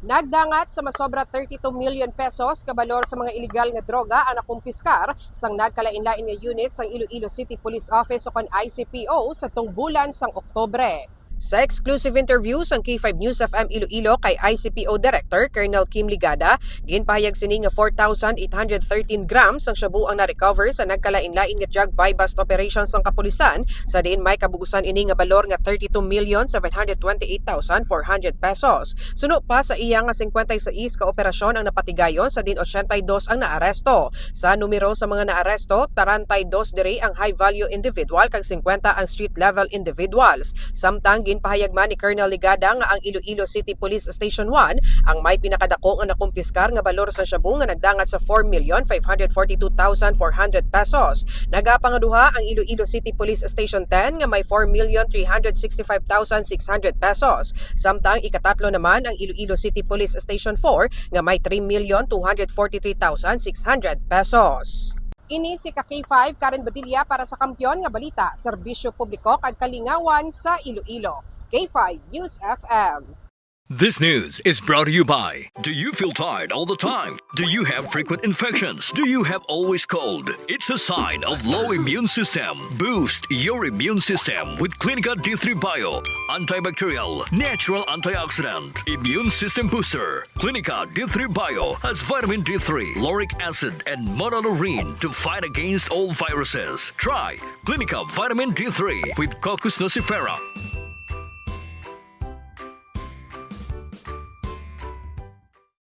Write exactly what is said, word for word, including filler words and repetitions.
Nagdangat sa masobra thirty-two million pesos ka balor sa mga iligal nga droga ang nakumpiskar sang nagkalain-lain nga unit sang Iloilo City Police Office o kon I C P O sa tungbulan sang Oktubre. Sa exclusive interview sang K five News F M Iloilo kay I C P O Director Colonel Kim Ligada, ginpahayag sini nga four thousand eight hundred thirteen grams ang shabu ang na-recover sa nagkalain-lain nga drug buy-bust operation sang kapulisan, sa diin may kabugusan ini nga balor nga thirty-two million seven hundred twenty-eight thousand four hundred pesos. Suno pa sa iya nga singkwenta y seis ka operasyon ang napatigayon, sa diin ochenta y dos ang naaresto. Sa numero sa mga naaresto, treinta y dos diri ang high-value individual kag singkwenta ang street-level individuals. Samtang ginpahayag man ni Colonel Ligada nga ang Iloilo City Police Station one ang may pinakadako nga nakumpiskar nga balor sa shabu nga nagdangat sa four million five hundred forty-two thousand four hundred pesos. Nagapangaduha ang Iloilo City Police Station ten nga may four million three hundred sixty-five thousand six hundred pesos. Samtang ikatatlo naman ang Iloilo City Police Station four nga may three million two hundred forty-three thousand six hundred pesos. Ini si ka K five, Karen Badilla para sa Kampiyon nga Balita, Serbisyo Publiko kag Kalingawan sa Iloilo. K five News F M. This news is brought to you by. Do you feel tired all the time? Do you have frequent infections? Do you have always cold? It's a sign of low immune system. Boost your immune system with Clinica D three Bio. Antibacterial, natural antioxidant, immune system booster. Clinica D three Bio has vitamin D three, lauric acid, and monolaurin to fight against all viruses. Try Clinica Vitamin D three with Cocos nucifera.